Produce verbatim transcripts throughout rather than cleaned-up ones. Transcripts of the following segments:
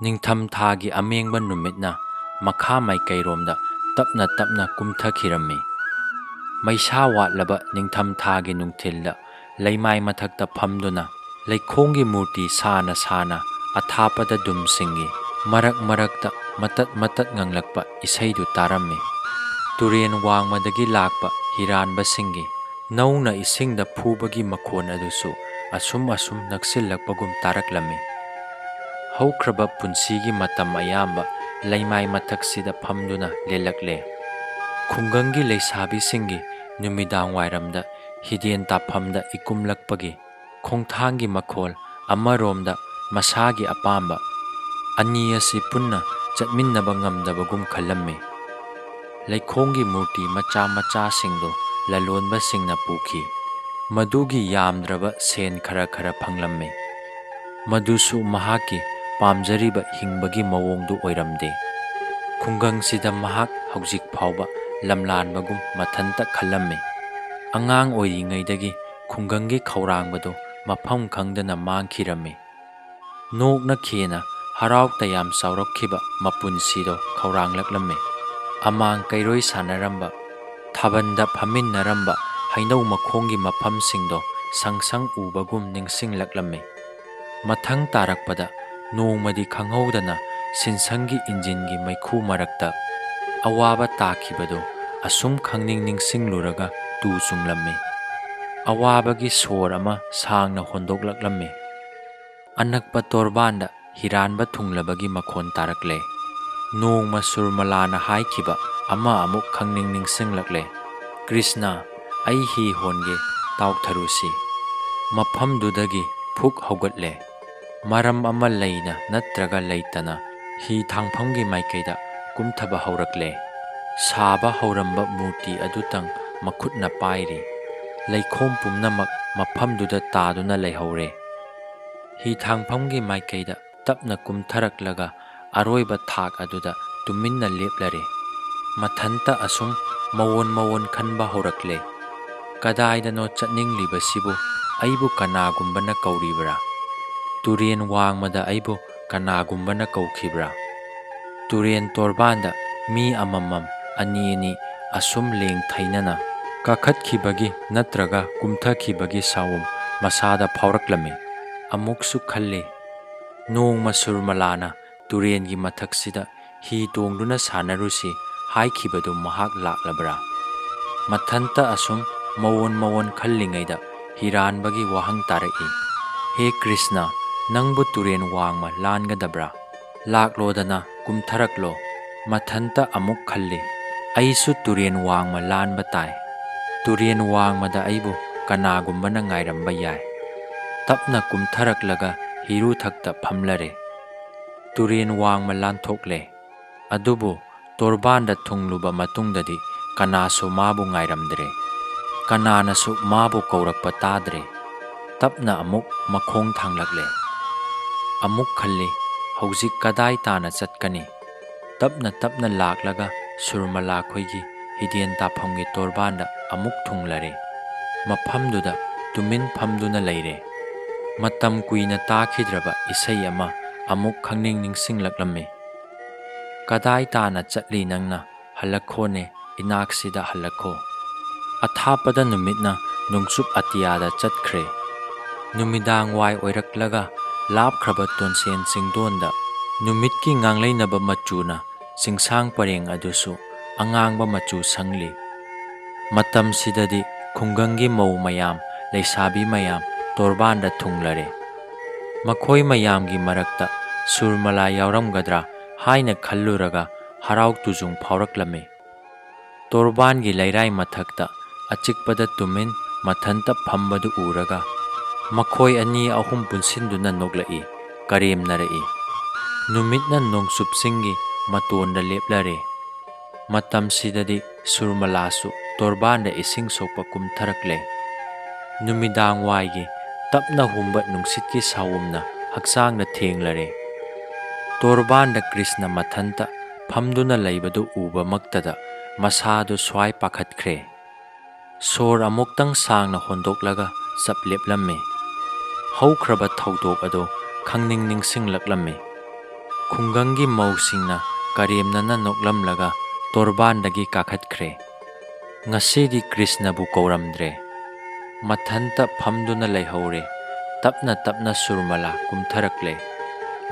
ꯅꯤꯡꯊꯝꯊꯥꯒꯤ ꯑꯃꯦꯡꯕ ꯅꯨꯃꯤꯠꯅ ꯃꯈꯥ ꯃꯥꯏꯀꯩꯔꯣꯝꯗ ꯇꯞꯅ ꯇꯞꯅ ꯀꯨꯝꯊꯈꯤꯔꯝꯃꯤ꯫ ꯃꯩꯁꯥ ꯋꯥꯠꯂꯕ ꯅꯤꯡꯊꯝꯊꯥꯒꯤ ꯅꯨꯡꯊꯤꯜꯗ ꯂꯩꯃꯥꯏ ꯃꯊꯛꯇ ꯐꯝꯗꯨꯅ ꯂꯩꯈꯣꯡꯒꯤ ꯃꯨꯔꯇꯤ ꯁꯥꯅ ꯁꯥꯅ ꯑꯊꯥꯞꯄꯗ ꯗꯨꯝꯁꯤꯡꯒꯤ ꯃꯔꯛ ꯃꯔꯛꯇ ꯃꯇꯠ ꯃꯇꯠ ꯉꯪꯂꯛꯄ ꯏꯁꯩꯗꯨ ꯇꯥꯔꯝꯃꯤ꯫ ꯇꯨꯔꯦꯟ ꯋꯥꯡꯃꯗꯒꯤ ꯂꯥꯛꯄ ꯍꯤꯔꯥꯟꯕꯁꯤꯡꯒꯤ ꯅꯧꯅ ꯏꯁꯤꯡꯗ ꯐꯨꯕꯒꯤ ꯃꯈꯣꯟ ꯑꯗꯨꯁꯨ ꯑꯁꯨꯝ ꯑꯁꯨꯝ ꯅꯛꯁꯤꯜꯂꯛꯄꯒꯨꯝ ꯇꯥꯔꯛꯂꯝꯃꯤ꯫ ꯍꯧꯈ꯭ꯔꯕ ꯄꯨꯟꯁꯤꯒꯤ ꯃꯇꯝ ꯑꯌꯥꯝꯕ ꯂꯩꯃꯥꯏ ꯃꯊꯛꯁꯤꯗ ꯐꯝꯗꯨꯅ ꯂꯦꯜꯂꯛꯂꯦ꯫ ꯈꯨꯡꯒꯪꯒꯤ ꯂꯩꯁꯥꯕꯤꯁꯤꯡꯒꯤ ꯅꯨꯃꯤꯗꯥꯡ ꯋꯥꯏꯔꯝꯗ ꯍꯤꯗꯦꯟ ꯇꯥꯐꯝꯗ ꯏꯀꯨꯝꯂꯛꯄꯒꯤ ꯈꯣꯡꯊꯥꯡꯒꯤ ꯃꯈꯣꯜ, ꯑꯃꯔꯣꯝꯗ ꯃꯁꯥꯒꯤ ꯑꯄꯥꯝꯕ, ꯑꯅꯤ ꯑꯁꯤ ꯄꯨꯟꯅ ꯆꯠꯃꯤꯟꯅꯕ ꯉꯝꯗꯕꯒꯨꯝ ꯈꯜꯂꯝꯃꯤ꯫ ꯂꯩꯈꯣꯡꯒꯤ ꯃꯨꯔꯇꯤ ꯃꯆꯥ ꯃꯆꯥꯁꯤꯡꯗꯨ ꯂꯂꯣꯟꯕꯁꯤꯡꯅ ꯄꯨꯈꯤ꯫ ꯃꯗꯨꯒꯤ ꯌꯥꯝꯗ꯭ꯔꯕ ꯁꯦꯟ ꯈꯔ ꯈꯔ ꯐꯪꯂꯝꯃꯤ꯫ ꯃꯗꯨꯁꯨ ꯃꯍꯥꯛꯀꯤ ꯄꯥꯝꯖꯔꯤꯕ ꯍꯤꯡꯕꯒꯤ ꯃꯑꯣꯡꯗꯨ ꯑꯣꯏꯔꯝꯗꯦ꯫ ꯈꯨꯡꯒꯪꯁꯤꯗ ꯃꯍꯥꯛ ꯍꯧꯖꯤꯛ ꯐꯥꯎꯕ ꯂꯝꯂꯥꯟꯕꯒꯨꯝ ꯃꯊꯟꯇ ꯈꯜꯂꯝꯃꯤ꯫ ꯑꯉꯥꯡ ꯑꯣꯏꯔꯤꯉꯩꯗꯒꯤ ꯈꯨꯡꯒꯪꯒꯤ ꯈꯧꯔꯥꯡꯕꯗꯨ ꯃꯐꯝ ꯈꯪꯗꯅ ꯃꯥꯡꯈꯤꯔꯝꯃꯤ꯫ ꯅꯣꯛꯅ ꯈꯦꯅ ꯍꯔꯥꯎ ꯇꯌꯥꯝ ꯆꯥꯎꯔꯛꯈꯤꯕ ꯃꯄꯨꯟꯁꯤꯗꯣ ꯈꯧꯔꯥꯡꯂꯛꯂꯝꯃꯤ꯫ ꯑꯃꯥꯡ ꯀꯩꯔꯣꯏ ꯁꯥꯟꯅꯔꯝꯕ, ꯊꯥꯕꯜꯗ ꯐꯝꯃꯤꯟꯅꯔꯝꯕ ꯍꯩꯅꯧ ꯃꯈꯣꯡꯒꯤ ꯃꯐꯝꯁꯤꯡꯗꯣ ꯁꯪ ꯁꯪ ꯎꯕꯒꯨꯝ ꯅꯤꯡꯁꯤꯡꯂꯛꯂꯝꯃꯤ꯫ ꯃꯊꯪ ꯇꯥꯔꯛꯄꯗ ꯅꯣꯡꯃꯗꯤ ꯈꯪꯍꯧꯗꯅ ꯁꯤꯟꯁꯪꯒꯤ ꯏꯟꯖꯤꯟꯒꯤ ꯃꯩꯈꯨ ꯃꯔꯛꯇ ꯑꯋꯥꯕ ꯇꯥꯈꯤꯕꯗꯨ ꯑꯁꯨꯝ ꯈꯪꯅꯤꯡ ꯅꯤꯡꯁꯤꯡꯂꯨꯔꯒ ꯇꯨ ꯆꯨꯡꯂꯝꯃꯤ꯫ ꯑꯋꯥꯕꯒꯤ ꯁꯣꯔ ꯑꯃ ꯁꯥꯡꯅ ꯍꯣꯟꯗꯣꯛꯂꯛꯂꯝꯃꯤ꯫ ꯑꯅꯛꯄ ꯇꯣꯔꯕꯥꯟꯗ ꯍꯤꯔꯥꯟꯕ ꯊꯨꯡꯂꯕꯒꯤ ꯃꯈꯣꯟ ꯇꯥꯔꯛꯂꯦ꯫ ꯅꯣꯡꯃ ꯁꯨꯔꯃꯂꯥꯅ ꯍꯥꯏꯈꯤꯕ ꯑꯃ ꯑꯃꯨꯛ ꯈꯪꯅꯤꯡ ꯅꯤꯡꯁꯤꯡꯂꯛꯂꯦ꯫ "ꯀ꯭ꯔꯤꯁꯅ, ꯑꯩ ꯍꯤ ꯍꯣꯟꯒꯦ, ꯇꯥꯎꯊꯔꯨꯁꯤ꯫" ꯃꯐꯝꯗꯨꯗꯒꯤ ꯐꯨꯛ ꯍꯧꯒꯠꯂꯦ꯫ ꯃꯔꯝ ꯑꯃ ꯂꯩꯅ ꯅꯠꯇ꯭ꯔꯒ ꯂꯩꯇꯅ ꯍꯤ ꯊꯥꯡꯐꯝꯒꯤ ꯃꯥꯏꯀꯩꯗ ꯀꯨꯝꯊꯕ ꯍꯧꯔꯛꯂꯦ꯫ ꯁꯥꯕ ꯍꯧꯔꯝꯕ ꯃꯨꯔꯇꯤ ꯑꯗꯨꯇꯪ ꯃꯈꯨꯠꯅ ꯄꯥꯏꯔꯤ꯫ ꯂꯩꯈꯣꯝ ꯄꯨꯝꯅꯃꯛ ꯃꯐꯝꯗꯨꯗ ꯇꯥꯗꯨꯅ ꯂꯩꯍꯧꯔꯦ꯫ ꯍꯤ ꯊꯥꯡꯐꯝꯒꯤ ꯃꯥꯏꯀꯩꯗ ꯇꯞꯅ ꯀꯨꯝꯊꯔꯛꯂꯒ ꯑꯔꯣꯏꯕ ꯊꯥꯛ ꯑꯗꯨꯗ ꯇꯨꯃꯤꯟꯅ ꯂꯦꯞꯂꯔꯦ꯫ ꯃꯊꯟꯇ ꯑꯁꯨꯝ ꯃꯋꯣꯟ ꯃꯋꯣꯟ ꯈꯟꯕ ꯍꯧꯔꯛꯂꯦ꯫ "ꯀꯗꯥꯏꯗꯅꯣ ꯆꯠꯅꯤꯡꯂꯤꯕꯁꯤꯕꯨ? ꯑꯩꯕꯨ ꯀꯅꯥꯒꯨꯝꯕꯅ ꯀꯧꯔꯤꯕꯔꯥ? ꯇꯨꯔꯦꯟ ꯋꯥꯡꯃꯗ ꯑꯩꯕꯨ ꯀꯅꯥꯒꯨꯝꯕꯅ ꯀꯧꯈꯤꯕ꯭ꯔꯥ? ꯇꯨꯔꯦꯟ ꯇꯣꯔꯕꯥꯟꯗ ꯃꯤ ꯑꯃꯃꯝ, ꯑꯅꯤ ꯑꯅꯤ ꯑꯁꯨꯝ ꯂꯦꯡ ꯊꯩꯅꯅ ꯀꯥꯈꯠꯈꯤꯕꯒꯤ ꯅꯠꯇ꯭ꯔꯒ ꯀꯨꯝꯊꯈꯤꯕꯒꯤ ꯁꯥꯎꯝ ꯃꯁꯥꯗ ꯐꯥꯎꯔꯛꯂꯝꯃꯤ꯫ ꯑꯃꯨꯛꯁꯨ ꯈꯜꯂꯤ, ꯅꯣꯡꯃ ꯁꯨꯔꯃꯂꯥꯅ ꯇꯨꯔꯦꯟꯒꯤ ꯃꯊꯛꯁꯤꯗ ꯍꯤ ꯇꯣꯡꯗꯨꯅ ꯁꯥꯟꯅꯔꯨꯁꯤ ꯍꯥꯏꯈꯤꯕꯗꯨ ꯃꯍꯥꯛ ꯂꯥꯛꯂꯕ꯭ꯔꯥ? ꯃꯊꯟꯇ ꯑꯁꯨꯝ ꯃꯋꯣꯟ ꯃꯋꯣꯟ ꯈꯜꯂꯤꯉꯩꯗ ꯍꯤꯔꯥꯟꯕꯒꯤ ꯋꯥꯍꯪ ꯇꯥꯔꯛꯏ, "ꯍꯦ ꯀ꯭ꯔꯤꯁꯅ, ꯅꯪꯕꯨ ꯇꯨꯔꯦꯟ ꯋꯥꯡꯃ ꯂꯥꯟꯒꯗꯕ꯭ꯔꯥ? ꯂꯥꯛꯂꯣꯗꯅ, ꯀꯨꯝꯊꯔꯛꯂꯣ꯫" ꯃꯊꯟꯇ ꯑꯃꯨꯛ ꯈꯜꯂꯤ, "ꯑꯩꯁꯨ ꯇꯨꯔꯦꯟ ꯋꯥꯡꯃ ꯂꯥꯟꯕ ꯇꯥꯏ꯫ ꯇꯨꯔꯦꯟ ꯋꯥꯡꯃꯗ ꯑꯩꯕꯨ ꯀꯅꯥꯒꯨꯝꯕꯅ ꯉꯥꯏꯔꯝꯕ ꯌꯥꯏ꯫" ꯇꯞꯅ ꯀꯨꯝꯊꯔꯛꯂꯒ ꯍꯤꯔꯨꯊꯛꯇ ꯐꯝꯂꯔꯦ꯫ ꯇꯨꯔꯦꯟ ꯋꯥꯡꯃ ꯂꯥꯟꯊꯣꯛꯂꯦ꯫ ꯑꯗꯨꯕꯨ ꯇꯣꯔꯕꯥꯟꯗ ꯊꯨꯡꯂꯨꯕ ꯃꯇꯨꯡꯗꯗꯤ ꯀꯅꯥꯁꯨ ꯃꯥꯕꯨ ꯉꯥꯏꯔꯝꯗ꯭ꯔꯦ꯫ ꯀꯅꯥꯅꯁꯨ ꯃꯥꯕꯨ ꯀꯧꯔꯛꯄ ꯇꯥꯗ꯭ꯔꯦ꯫ ꯇꯞꯅ ꯑꯃꯨꯛ ꯃꯈꯣꯡ ꯊꯥꯡꯂꯛꯂꯦ꯫ ꯑꯃꯨꯛ ꯈꯜꯂꯤ, "ꯍꯧꯖꯤꯛ ꯀꯗꯥꯏ ꯇꯥꯅ ꯆꯠꯀꯅꯤ?" ꯇꯞꯅ ꯇꯞꯅ ꯂꯥꯛꯂꯒ ꯁꯨꯔꯃꯂꯥ ꯈꯣꯏꯒꯤ ꯍꯤꯗꯦꯟ ꯇꯥꯐꯝꯒꯤ ꯇꯣꯔꯕꯥꯟꯗ ꯑꯃꯨꯛ ꯊꯨꯡꯂꯔꯦ꯫ ꯃꯐꯝꯗꯨꯗ ꯇꯨꯃꯤꯟ ꯐꯝꯗꯨꯅ ꯂꯩꯔꯦ꯫ ꯃꯇꯝ ꯀꯨꯏꯅ ꯇꯥꯈꯤꯗ꯭ꯔꯕ ꯏꯁꯩ ꯑꯃ ꯑꯃꯨꯛ ꯈꯪꯅꯤꯡ ꯅꯤꯡꯁꯤꯡꯂꯛꯂꯝꯃꯤ꯫ "ꯀꯗꯥꯏ ꯇꯥꯅ ꯆꯠꯂꯤ ꯅꯪꯅ? ꯍꯜꯂꯛꯈꯣꯅꯦ, ꯏꯅꯥꯛꯁꯤꯗ ꯍꯜꯂꯛꯈꯣ꯫" ꯑꯊꯥꯞꯄꯗ ꯅꯨꯃꯤꯠꯅ ꯅꯣꯡꯆꯨꯞ ꯑꯇꯤꯌꯥꯗ ꯆꯠꯈ꯭ꯔꯦ꯫ ꯅꯨꯃꯤꯗꯥꯡ ꯋꯥꯏ ꯑꯣꯏꯔꯛꯂꯒ ꯂꯥꯞꯈ꯭ꯔꯕ ꯇꯣꯟꯁꯦꯟ ꯆꯤꯡꯗꯣꯟꯗ ꯅꯨꯃꯤꯠꯀꯤ ꯉꯥꯡꯂꯩꯅꯕ ꯃꯆꯨꯅ ꯆꯤꯡꯁꯥꯡ ꯄꯔꯦꯡ ꯑꯗꯨꯁꯨ ꯑꯉꯥꯡꯕ ꯃꯆꯨ ꯁꯪꯂꯤ꯫ ꯃꯇꯝꯁꯤꯗꯗꯤ ꯈꯨꯡꯒꯪꯒꯤ ꯃꯧ ꯃꯌꯥꯝ, ꯂꯩꯁꯥꯕꯤ ꯃꯌꯥꯝ ꯇꯣꯔꯕꯥꯟꯗ ꯊꯨꯡꯂꯔꯦ꯫ ꯃꯈꯣꯏ ꯃꯌꯥꯝꯒꯤ ꯃꯔꯛꯇ ꯁꯨꯔꯃꯂꯥ ꯌꯥꯎꯔꯝꯒꯗ꯭ꯔꯥ ꯍꯥꯏꯅ ꯈꯜꯂꯨꯔꯒ ꯍꯔꯥꯎ ꯇꯨꯖꯨꯡ ꯐꯥꯎꯔꯛꯂꯝꯃꯤ꯫ ꯇꯣꯔꯕꯥꯟꯒꯤ ꯂꯩꯔꯥꯏ ꯃꯊꯛꯇ ꯑꯆꯤꯛꯄꯗ ꯇꯨꯃꯤꯟ ꯃꯊꯟꯇ ꯐꯝꯕꯗꯨ ꯎꯔꯒ ꯃꯈꯣꯏ ꯑꯅꯤ ꯑꯍꯨꯝ ꯄꯨꯟꯁꯤꯟꯗꯨꯅ ꯅꯣꯛꯂꯛꯏ, ꯀꯔꯦꯝꯅꯔꯛꯏ꯫ ꯅꯨꯃꯤꯠꯅ ꯅꯣꯡꯆꯨꯞ ꯆꯤꯡꯒꯤ ꯃꯇꯣꯟꯗ ꯂꯦꯞꯂꯔꯦ꯫ ꯃꯇꯝꯁꯤꯗꯗꯤ ꯁꯨꯔꯃꯂꯥꯁꯨ ꯇꯣꯔꯕꯥꯟꯗ ꯏꯁꯤꯡ ꯁꯣꯛꯄ ꯀꯨꯝꯊꯔꯛꯂꯦ꯫ ꯅꯨꯃꯤꯗꯥꯡ ꯋꯥꯏꯒꯤ ꯇꯞꯅ ꯍꯨꯝꯕ ꯅꯨꯡꯁꯤꯠꯀꯤ ꯁꯥꯎꯝꯅ ꯍꯛꯆꯥꯡꯗ ꯊꯦꯡꯂꯔꯦ꯫ ꯇꯣꯔꯕꯥꯟꯗ ꯀ꯭ꯔꯤꯁꯅ ꯃꯊꯟꯇ ꯐꯝꯗꯨꯅ ꯂꯩꯕꯗꯨ ꯎꯕꯃꯛꯇꯗ ꯃꯁꯥꯗꯨ ꯁ꯭ꯋꯥꯏ ꯄꯥꯈꯠꯈ꯭ꯔꯦ꯫ ꯁꯣꯔ ꯑꯃꯨꯛꯇꯪ ꯁꯥꯡꯅ ꯍꯣꯟꯗꯣꯛꯂꯒ ꯆꯞ ꯂꯦꯞꯂꯝꯃꯤ꯫ ꯍꯧꯈ꯭ꯔꯕ ꯊꯧꯗꯣꯛ ꯑꯗꯨ ꯈꯪꯅꯤꯡ ꯅꯤꯡꯁꯤꯡꯂꯛꯂꯝꯃꯤ꯫ ꯈꯨꯡꯒꯪꯒꯤ ꯃꯧꯁꯤꯡꯅ ꯀꯔꯦꯝꯅꯅ ꯅꯣꯛꯂꯝꯂꯒ ꯇꯣꯔꯕꯥꯟꯗꯒꯤ ꯀꯥꯈꯠꯈ꯭ꯔꯦ꯫ ꯉꯁꯤꯗꯤ ꯀ꯭ꯔꯤꯁꯅꯕꯨ ꯀꯧꯔꯝꯗ꯭ꯔꯦ꯫ ꯃꯊꯟꯇ ꯐꯝꯗꯨꯅ ꯂꯩꯍꯧꯔꯦ꯫ ꯇꯞꯅ ꯇꯞꯅ ꯁꯨꯔꯃꯂꯥ ꯀꯨꯝꯊꯔꯛꯂꯦ꯫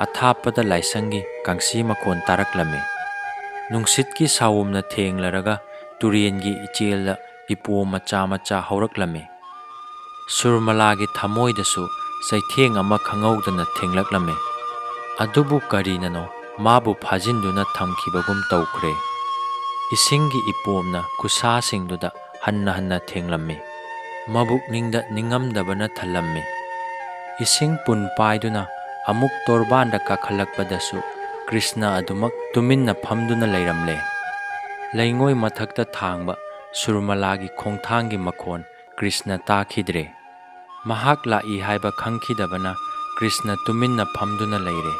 ꯑꯊꯥꯞꯄꯗ ꯂꯥꯏꯁꯪꯒꯤ ꯀꯥꯡꯁꯤ ꯃꯈꯣꯟ ꯇꯥꯔꯛꯂꯝꯃꯤ꯫ ꯅꯨꯡꯁꯤꯠꯀꯤ ꯁꯥꯋꯣꯝꯅ ꯊꯦꯡꯂꯔꯒ ꯇꯨꯔꯦꯟꯒꯤ ꯏꯆꯦꯜꯗ ꯏꯄꯣꯝ ꯃꯆꯥ ꯃꯆꯥ ꯍꯧꯔꯛꯂꯝꯃꯤ꯫ ꯁꯨꯔꯃꯂꯥꯒꯤ ꯊꯃꯣꯏꯗꯁꯨ ꯆꯩꯊꯦꯡ ꯑꯃ ꯈꯪꯍꯧꯗꯅ ꯊꯦꯡꯂꯛꯂꯝꯃꯤ꯫ ꯑꯗꯨꯕꯨ ꯀꯔꯤꯅꯅꯣ ꯃꯥꯕꯨ ꯐꯥꯖꯤꯟꯗꯨꯅ ꯊꯝꯈꯤꯕꯒꯨꯝ ꯇꯧꯈ꯭ꯔꯦ꯫ ꯏꯁꯤꯡꯒꯤ ꯏꯄꯣꯝꯅ ꯈꯨꯠꯁꯥꯁꯤꯡꯗꯨꯗ ꯍꯟꯅ ꯍꯟꯅ ꯊꯦꯡꯂꯝꯃꯤ꯫ ꯃꯕꯨꯛꯅꯤꯡꯗ ꯅꯤꯡꯉꯝꯗꯕꯅ ꯊꯜꯂꯝꯃꯤ꯫ ꯏꯁꯤꯡ ꯄꯨꯟ ꯄꯥꯏꯗꯨꯅ ꯑꯃꯨꯛ ꯇꯣꯔꯕꯥꯟꯗ ꯀꯥꯈꯠꯂꯛꯄꯗꯁꯨ ꯀ꯭ꯔꯤꯁꯅ ꯑꯗꯨꯃꯛ ꯇꯨꯃꯤꯟꯅ ꯐꯝꯗꯨꯅ ꯂꯩꯔꯝꯂꯦ꯫ ꯂꯩꯉꯣꯏ ꯃꯊꯛꯇ ꯊꯥꯡꯕ ꯁꯨꯔꯃꯂꯥꯒꯤ ꯈꯣꯡꯊꯥꯡꯒꯤ ꯃꯈꯣꯟ ꯀ꯭ꯔꯤꯁꯅ ꯇꯥꯈꯤꯗ꯭ꯔꯦ꯫ ꯃꯍꯥꯛ ꯂꯥꯛꯏ ꯍꯥꯏꯕ ꯈꯪꯈꯤꯗꯕꯅ ꯀ꯭ꯔꯤꯁꯅ ꯇꯨꯃꯤꯟꯅ ꯐꯝꯗꯨꯅ ꯂꯩꯔꯦ꯫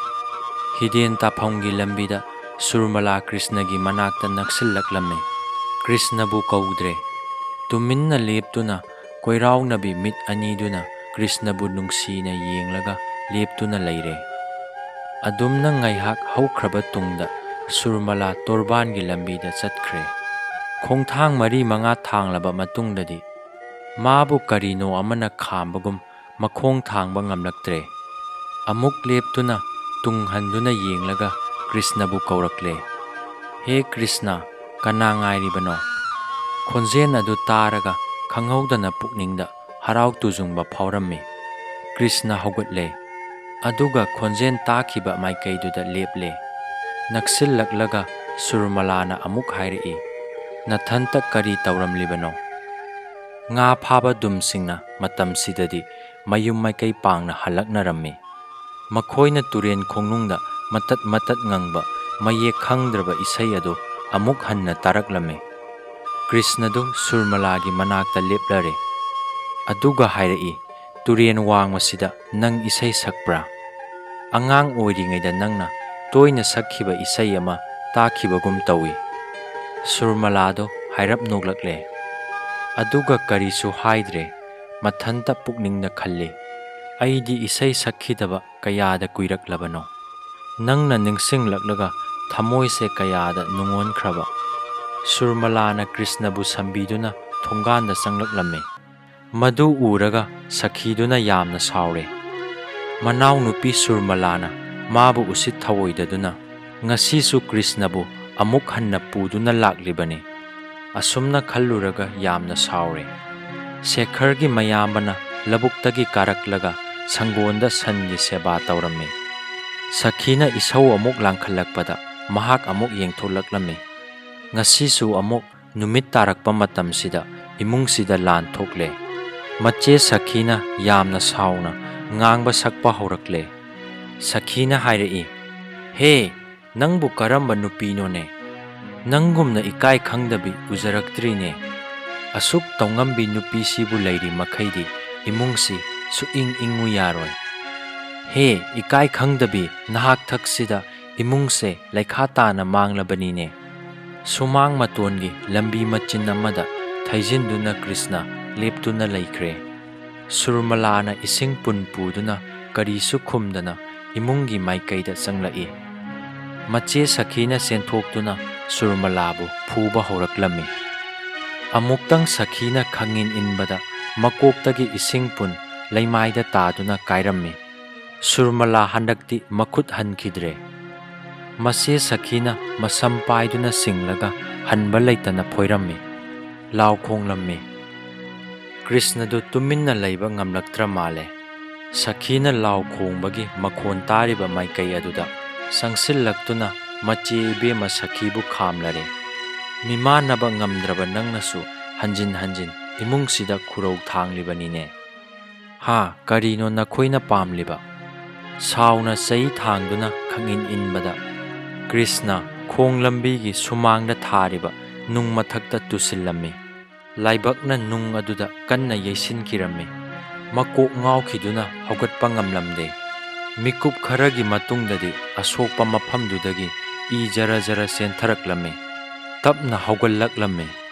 ꯍꯤꯗꯦꯟ ꯇꯥꯐꯝꯒꯤ ꯂꯝꯕꯤꯗ ꯁꯨꯔꯃꯂꯥ ꯀ꯭ꯔꯤꯁꯅꯒꯤ ꯃꯅꯥꯛꯇ ꯅꯛꯁꯤꯜꯂꯛꯂꯝꯃꯤ꯫ ꯀ꯭ꯔꯤꯁꯅꯕꯨ ꯀꯧꯗ꯭ꯔꯦ꯫ ꯇꯨꯃꯤꯟꯅ ꯂꯦꯞꯇꯨꯅ ꯀꯣꯏꯔꯥꯎꯅꯕꯤ ꯃꯤꯠ ꯑꯅꯤꯗꯨꯅ ꯀ꯭ꯔꯤꯁꯅꯕꯨ ꯅꯨꯡꯁꯤꯅ ꯌꯦꯡꯂꯒ ꯂꯦꯞꯇꯨꯅ ꯂꯩꯔꯦ꯫ ꯑꯗꯨꯝꯅ ꯉꯥꯏꯍꯥꯛ ꯍꯧꯈ꯭ꯔꯕ ꯇꯨꯡꯗ ꯁꯨꯔꯃꯂꯥ ꯇꯣꯔꯕꯥꯟꯒꯤ ꯂꯝꯕꯤꯗ ꯆꯠꯈ꯭ꯔꯦ꯫ ꯈꯣꯡꯊꯥꯡ ꯃꯔꯤ ꯃꯉꯥ ꯊꯥꯡꯂꯕ ꯃꯇꯨꯡꯗꯗꯤ ꯃꯥꯕꯨ ꯀꯔꯤꯅꯣ ꯑꯃꯅ ꯈꯥꯝꯕꯒꯨꯝ ꯃꯈꯣꯡ ꯊꯥꯡꯕ ꯉꯝꯂꯛꯇ꯭ꯔꯦ꯫ ꯑꯃꯨꯛ ꯂꯦꯞꯇꯨꯅ ꯇꯨꯡ ꯍꯟꯗꯨꯅ ꯌꯦꯡꯂꯒ ꯀ꯭ꯔꯤꯁꯅꯕꯨ ꯀꯧꯔꯛꯂꯦ, "ꯍꯦ ꯀ꯭ꯔꯤꯁꯅ, ꯀꯅꯥ ꯉꯥꯏꯔꯤꯕꯅꯣ?" ꯈꯣꯟꯖꯦꯜ ꯑꯗꯨ ꯇꯥꯔꯒ ꯈꯪꯍꯧꯗꯅ ꯄꯨꯛꯅꯤꯡꯗ ꯍꯔꯥꯎ ꯇꯨꯖꯨꯡꯕ ꯐꯥꯎꯔꯝꯃꯤ꯫ ꯀ꯭ꯔꯤꯁꯅ ꯍꯧꯒꯠꯂꯦ, ꯑꯗꯨꯒ ꯈꯣꯟꯖꯦꯜ ꯇꯥꯈꯤꯕ ꯃꯥꯏꯀꯩꯗꯨꯗ ꯂꯦꯞꯂꯦ꯫ ꯅꯛꯁꯤꯜꯂꯛꯂꯒ ꯁꯨꯔꯃꯂꯥꯅ ꯑꯃꯨꯛ ꯍꯥꯏꯔꯛꯏ, "ꯅꯊꯟꯇ ꯀꯔꯤ ꯇꯧꯔꯝꯂꯤꯕꯅꯣ?" ꯉꯥ ꯐꯥꯕ ꯗꯨꯝꯁꯤꯡꯅ ꯃꯇꯝꯁꯤꯗꯗꯤ ꯃꯌꯨꯝ ꯃꯥꯏꯀꯩ ꯄꯥꯡꯅ ꯍꯜꯂꯛꯅꯔꯝꯃꯤ꯫ ꯃꯈꯣꯏꯅ ꯇꯨꯔꯦꯟ ꯈꯣꯡꯅꯨꯡꯗ ꯃꯇꯠ ꯃꯇꯠ ꯉꯪꯕ ꯃꯌꯦꯛ ꯈꯪꯗ꯭ꯔꯕ ꯏꯁꯩ ꯑꯗꯨ ꯑꯃꯨꯛ ꯍꯟꯅ ꯇꯥꯔꯛꯂꯝꯃꯤ꯫ ꯀ꯭ꯔꯤꯁꯅꯗꯨ ꯁꯨꯔꯃꯂꯥꯒꯤ ꯃꯅꯥꯛꯇ ꯂꯦꯞꯂꯔꯦ꯫ ꯑꯗꯨꯒ ꯍꯥꯏꯔꯛꯏ, "ꯇꯨꯔꯦꯟ ꯋꯥꯡꯃꯁꯤꯗ ꯅꯪ ꯏꯁꯩ ꯁꯛꯄ꯭ꯔꯥ? ꯑꯉꯥꯡ ꯑꯣꯏꯔꯤꯉꯩꯗ ꯅꯪꯅ ꯇꯣꯏꯅ ꯁꯛꯈꯤꯕ ꯏꯁꯩ ꯑꯃ ꯇꯥꯈꯤꯕꯒꯨꯝ ꯇꯧꯏ꯫" ꯁꯨꯔꯃꯂꯥꯗꯣ ꯍꯥꯏꯔꯞ ꯅꯣꯛꯂꯛꯂꯦ꯫ ꯑꯗꯨꯒ ꯀꯔꯤꯁꯨ ꯍꯥꯏꯗ꯭ꯔꯦ꯫ ꯃꯊꯟꯇ ꯄꯨꯛꯅꯤꯡꯗ ꯈꯜꯂꯤ, ꯑꯩꯗꯤ ꯏꯁꯩ ꯁꯛꯈꯤꯗꯕ ꯀꯌꯥꯗ ꯀꯨꯏꯔꯛꯂꯕꯅꯣ꯫ ꯅꯪꯅ ꯅꯤꯡꯁꯤꯡꯂꯛꯂꯒ ꯊꯃꯣꯏꯁꯦ ꯀꯌꯥꯗ ꯅꯨꯡꯉꯣꯟꯈ꯭ꯔꯕ꯫" ꯁꯨꯔꯃꯂꯥꯅ ꯀ꯭ꯔꯤꯁꯅꯕꯨ ꯁꯝꯕꯤꯗꯨꯅ ꯊꯣꯡꯒꯥꯟꯗ ꯆꯪꯂꯛꯂꯝꯃꯤ꯫ ꯃꯗꯨ ꯎꯔꯒ ꯁꯈꯤꯗꯨꯅ ꯌꯥꯝꯅ ꯁꯥꯎꯔꯦ꯫ ꯃꯅꯥꯎꯅꯨꯄꯤ ꯁꯨꯔꯃꯂꯥꯅ ꯃꯥꯕꯨ ꯎꯁꯤꯠ ꯊꯑꯣꯏꯗꯗꯨꯅ, ꯉꯁꯤꯁꯨ ꯀ꯭ꯔꯤꯁꯅꯕꯨ ꯑꯃꯨꯛ ꯍꯟꯅ ꯄꯨꯗꯨꯅ ꯂꯥꯛꯂꯤꯕꯅꯤ꯫ ꯑꯁꯨꯝꯅ ꯈꯜꯂꯨꯔꯒ ꯌꯥꯝꯅ ꯁꯥꯎꯔꯦ꯫ ꯁꯦꯈꯔꯒꯤ ꯃꯌꯥꯝꯕꯅ ꯂꯧꯕꯨꯛꯇꯒꯤ ꯀꯥꯔꯛꯂꯒ ꯁꯪꯒꯣꯟꯗ ꯁꯟꯒꯤ ꯁꯦꯕꯥ ꯇꯧꯔꯝꯃꯤ꯫ ꯁꯈꯤꯅ ꯏꯁꯧ ꯑꯃꯨꯛ ꯂꯥꯡꯈꯠꯂꯛꯄꯗ ꯃꯍꯥꯛ ꯑꯃꯨꯛ ꯌꯦꯡꯊꯣꯛꯂꯛꯂꯝꯃꯤ꯫ ꯉꯁꯤꯁꯨ ꯑꯃꯨꯛ ꯅꯨꯃꯤꯠ ꯇꯥꯔꯛꯄ ꯃꯇꯝꯁꯤꯗ ꯏꯃꯨꯡꯁꯤꯗ ꯂꯥꯟ ꯊꯣꯛꯂꯦ꯫ ꯃꯆꯦ ꯁꯈꯤꯅ ꯌꯥꯝꯅ ꯁꯥꯎꯅ ꯉꯥꯡꯕ ꯁꯛꯄ ꯍꯧꯔꯛꯂꯦ꯫ ꯁꯈꯤꯅ ꯍꯥꯏꯔꯛꯏ, "ꯍꯦ, ꯅꯪꯕꯨ ꯀꯔꯝꯕ ꯅꯨꯄꯤꯅꯣꯅꯦ? ꯅꯪꯒꯨꯝꯅ ꯏꯀꯥꯏ ꯈꯪꯗꯕꯤ ꯎꯖꯔꯛꯇ꯭ꯔꯤꯅꯦ꯫ ꯑꯁꯨꯛ ꯇꯧꯉꯝꯕꯤ ꯅꯨꯄꯤꯁꯤꯕꯨ ꯂꯩꯔꯤ ꯃꯈꯩꯗꯤ ꯏꯃꯨꯡꯁꯤ ꯁꯨꯛꯏꯪ ꯏꯪꯉꯨ ꯌꯥꯔꯣꯏ꯫ ꯍꯦ, ꯏꯀꯥꯏ ꯈꯪꯗꯕꯤ, ꯅꯍꯥꯛ ꯊꯛꯁꯤꯗ ꯏꯃꯨꯡꯁꯦ ꯂꯩꯈꯥ ꯇꯥꯅ ꯃꯥꯡꯂꯕꯅꯤꯅꯦ꯫" ꯁꯨꯃꯥꯡ ꯃꯇꯣꯟꯒꯤ ꯂꯝꯕꯤ ꯃꯆꯤꯟ ꯑꯃꯗ ꯊꯩꯖꯤꯟꯗꯨꯅ ꯀ꯭ꯔꯤꯁꯅ ꯂꯦꯞꯇꯨꯅ ꯂꯩꯈ꯭ꯔꯦ꯫ ꯁꯨꯔꯃꯂꯥꯅ ꯏꯁꯤꯡ ꯄꯨꯟ ꯄꯨꯗꯨꯅ ꯀꯔꯤꯁꯨ ꯈꯨꯝꯗꯅ ꯏꯃꯨꯡꯒꯤ ꯃꯥꯏꯀꯩꯗ ꯆꯪꯂꯛꯏ꯫ ꯃꯆꯦ ꯁꯈꯤꯅ ꯆꯦꯟꯊꯣꯛꯇꯨꯅ ꯁꯨꯔꯃꯂꯥꯕꯨ ꯐꯨꯕ ꯍꯧꯔꯛꯂꯝꯃꯤ꯫ ꯑꯃꯨꯛꯇꯪ ꯁꯈꯤꯅ ꯈꯪꯏꯟ ꯏꯟꯕꯗ ꯃꯀꯣꯛꯇꯒꯤ ꯏꯁꯤꯡ ꯄꯨꯟ ꯂꯩꯃꯥꯏꯗ ꯇꯥꯗꯨꯅ ꯀꯥꯏꯔꯝꯃꯤ꯫ ꯁꯨꯔꯃꯂꯥ ꯍꯟꯗꯛꯇꯤ ꯃꯈꯨꯠ ꯍꯟꯈꯤꯗ꯭ꯔꯦ꯫ ꯃꯆꯦ ꯁꯈꯤꯅ ꯃꯁꯝ ꯄꯥꯏꯗꯨꯅ ꯁꯤꯡꯂꯒ ꯍꯟꯕ ꯂꯩꯇꯅ ꯐꯣꯏꯔꯝꯃꯤ꯫ ꯂꯥꯎ ꯈꯣꯡꯂꯝꯃꯤ꯫ ꯀ꯭ꯔꯤꯁꯅꯗꯨ ꯇꯨꯃꯤꯟꯅ ꯂꯩꯕ ꯉꯝꯂꯛꯇ꯭ꯔ ꯃꯥꯜꯂꯦ꯫ ꯁꯈꯤꯅ ꯂꯥꯎ ꯈꯣꯡꯕꯒꯤ ꯃꯈꯣꯟ ꯇꯥꯔꯤꯕ ꯃꯥꯏꯀꯩ ꯑꯗꯨꯗ ꯆꯪꯁꯤꯜꯂꯛꯇꯨꯅ ꯃꯆꯦ ꯏꯕꯦꯝꯃ ꯁꯈꯤꯕꯨ ꯈꯥꯝꯂꯔꯦ꯫ "ꯃꯤꯃꯥꯟꯅꯕ ꯉꯝꯗ꯭ꯔꯕ ꯅꯪꯅꯁꯨ ꯍꯟꯖꯤꯟ ꯍꯟꯖꯤꯟ ꯏꯃꯨꯡꯁꯤꯗ ꯈꯨꯔꯧ ꯊꯥꯡꯂꯤꯕꯅꯤꯅꯦ꯫ ꯍꯥ, ꯀꯔꯤꯅꯣ ꯅꯈꯣꯏꯅ ꯄꯥꯝꯂꯤꯕ?" ꯁꯥꯎꯅ ꯆꯩ ꯊꯥꯡꯗꯨꯅ ꯈꯪꯏꯟ ꯏꯟꯕꯗ ꯀ꯭ꯔꯤꯁꯅ ꯈꯣꯡ ꯂꯝꯕꯤꯒꯤ ꯁꯨꯃꯥꯡꯗ ꯊꯥꯔꯤꯕ ꯅꯨꯡ ꯃꯊꯛꯇ ꯇꯨꯁꯤꯜꯂꯝꯃꯤ꯫ ꯂꯥꯏꯕꯛꯅ ꯅꯨꯡ ꯑꯗꯨꯗ ꯀꯟꯅ ꯌꯩꯁꯤꯟꯈꯤꯔꯝꯃꯤ꯫ ꯃꯀꯣꯛ ꯉꯥꯎꯈꯤꯗꯨꯅ ꯍꯧꯒꯠꯄ ꯉꯝꯂꯝꯗꯦ꯫ ꯃꯤꯀꯨꯞ ꯈꯔꯒꯤ ꯃꯇꯨꯡꯗꯗꯤ ꯑꯁꯣꯛꯄ ꯃꯐꯝꯗꯨꯗꯒꯤ ꯏ ꯖꯔ ꯖꯔ ꯆꯦꯟꯊꯔꯛꯂꯝꯃꯤ꯫ ꯇꯞꯅ ꯍꯧꯒꯠꯂꯛꯂꯝꯃꯤ꯫